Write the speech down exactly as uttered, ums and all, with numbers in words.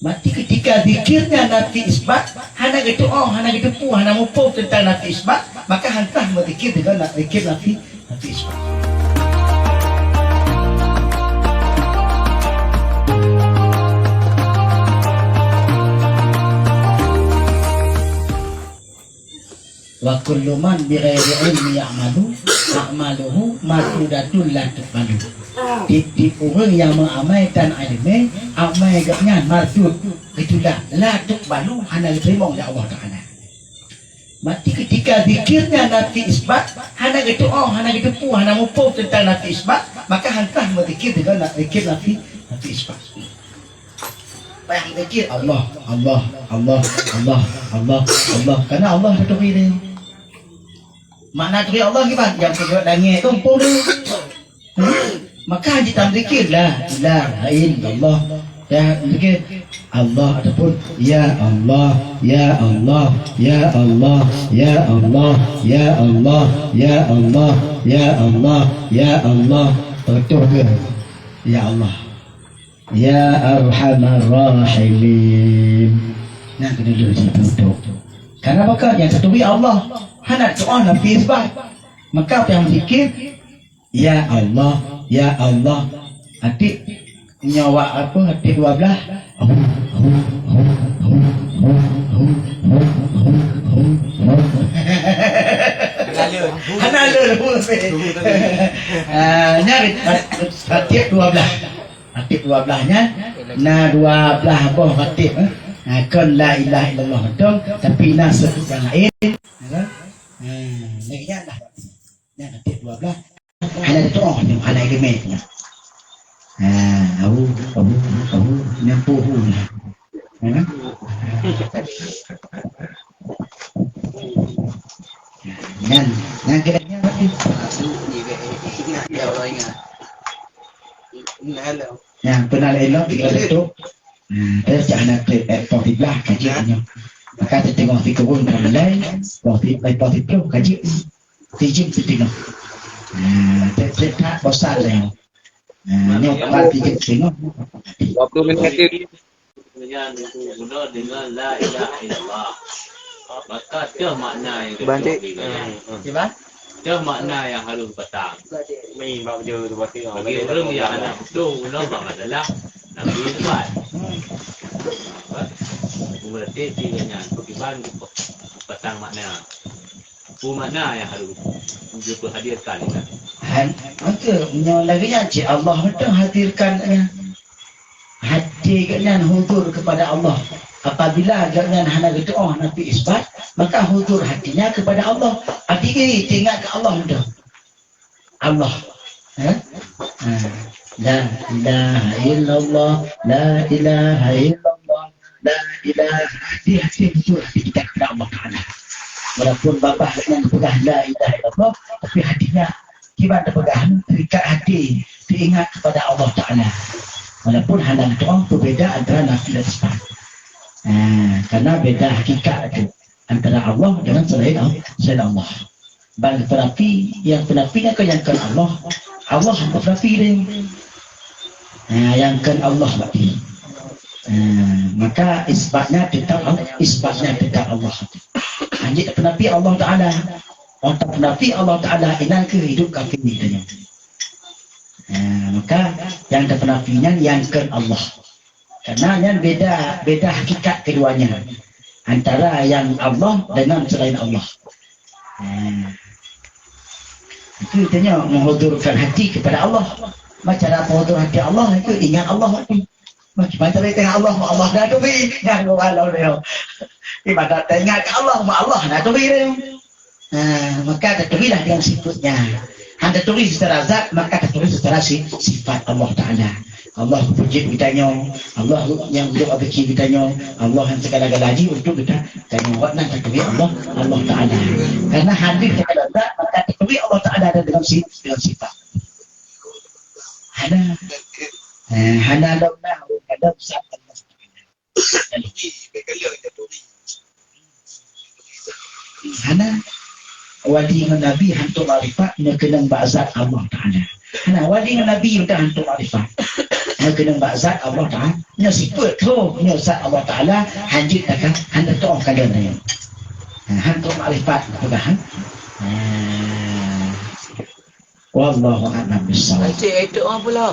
Berarti ketika zikirnya nafi isbat, hana geutu'oh, hana geuteupeue, hana muphom teuntang nafi isbat, maka han sah meuzikir deungon na-, zikir nafi, nafi isbat. Wa kullu man bighairi ilmi ya'malu, a'maluhu mardudatun la tuqbalu. Tiep-tiep ureuëng nyang meuamai tan iéleumé, amai geuhnyan mardud, geutulak, la tuqbalu, hana geuteurimong lé Allah Taala. Berarti ketika zikirnya nafi isbat, hana geutu'oh, hana geuteupeue, hana muphom teuntang nafi isbat, maka han sah meuzikir deungon na-, zikir nafi, nafi isbat. Payah zikir Allah, Allah, Allah, Allah, Allah, Allah. Karena Allah taturi dia. Makna turi Allah kiban? Nyang peugöt langét tu muphom tu. Hmm? Maka jih tam zikir, la ilaha illallah. Ya, zikir. Allah ataupun ya Allah, ya Allah, ya Allah, ya Allah, ya Allah, ya Allah, ya Allah, ya Allah. Betul ke? Ya Allah. Ya Arhamar Rahimin. Nah, kena dulu situ. Karena baka nyang taturi Allah. Hana tu'oh nafi isbat. Maka payah zikir, ya Allah, ya Allah. Atik nyoe awak apa? Atik dua belas. Hana le. Hana le. Ah, nyan atik dua belas. Atik dua belas nyan, na dua belas boh atik, eh. Ha, kon la ilaha illallah beutôi, tapi na seubut nyang laén. Ya kan? Ha, lagèe nyan lah. Nyan atik dua belas. Hana tu'oh nyoe, hana iéleumé nyoe. Ha, au, au, au, nyang puhu nyoe. Ya kan? Nyan, nyan kira nyan berarti. Nyan, pernah elok, tiga betul. Hmm, terus jangan nanti, eh, poh tiga belas, kaji nyoe. Maka teungoh tiga puluh, enam belas, poh ti-, eh, poh tiga puluh, kaji. Tijim teungoh. Hmm, te-, te-, tak bosan lah. Hmm, nyoe, tiga puluh. Dua puluh minit lagi. Nyan guna dengan la ilaha illallah. Maka teuh makna yang Bantik. Betul. Kiban? Teuh makna yang harus patang. Ni, bak baju tu, pasti. Bagi orang yang anak betul, guna bak masalah Nabi Muhammad. Berarti tiga nyan, kiban patang makna. Peue makna nyang harus geupeue hadirkan nyan? Han, maka nyoe lagèe nyan cit Allah mantong hadirkan, eh, hati geuhnyan huzur kepada Allah. Apabila geuhnyan hana geutu'oh nafi isbat, maka huzur hatinya kepada Allah. Hati geuh teuingat keu Allah mantong. Allah. Eh? Ha. La ilaha illallah, la ilaha illallah, la ilaha, hati-hati betul hati kita kepada Allah Ta'ala. Walaupun babah yang peugah la ilaha illallah, tapi hatinya kiban teupeugah, terikat hati, teringat kepada Allah Ta'ala. Walaupun hana meutu'oh berbeda antara nafi dan isbat. Ha, karena beda hakikat tu antara Allah dengan selain Allah, selain Allah. Ban penafi, nyang penafi nyan kan nyang kon Allah. Allah hana penafi deh. Ha, nyang kon Allah berarti. Ha, maka isbatnya tetap Allah, isbatnya tetap Allah. Hanya penafi Allah Ta'ala. Orang penafi Allah Ta'ala, inan keuh hidup kafir tanyoe. Ha, maka nyang penafi nyan nyang kon Allah. Karena nyan beda, beda hakikat keduanya. Antara yang Allah dengan selain Allah. Hmm. Itu tanya menghuzurkan hati kepada Allah. Macam mana menghuzur hati Allah itu ingat Allah itu. Macam mana tengok Allah, Allah dah tu bi. Dah dua malam dia. Ibadat tengok ke Allah, Allah dah tu bi dia. Ha, maka taturilah dengan sifatnya. Han taturi secara zat, maka taturi secara si-, sifat Allah Ta'ala. Allah peujeuet geutanyoe, Allah nyang geubri rezeki geutanyoe, Allah nyang segala-gala jih untuk geuta-, geutanyoe. Awak nan taturi Allah, Allah Ta'ala. Karena hadir segala zat, maka taturi Allah Ta'ala dan dengan si-, dengan sifat. Hana, eh, hana lom na, hana zat Allah Ta'ala. Hana. Wali ngon nabi hantom makrifat, meukeunong bak zat Allah Ta'ala. Hana, wali ngon nabi udah hantom makrifat, meukeunong bak zat Allah Ta'ala. Nyoe sifeuet tho, nyoe zat Allah Taala, hanjeuet takah, hana teu'oh ka lheueh nyoe. Ha, hana teu'oh makrifat, peugah, ha? Ha. Wallahu a'lam bissawab. Cek, itu orang pula.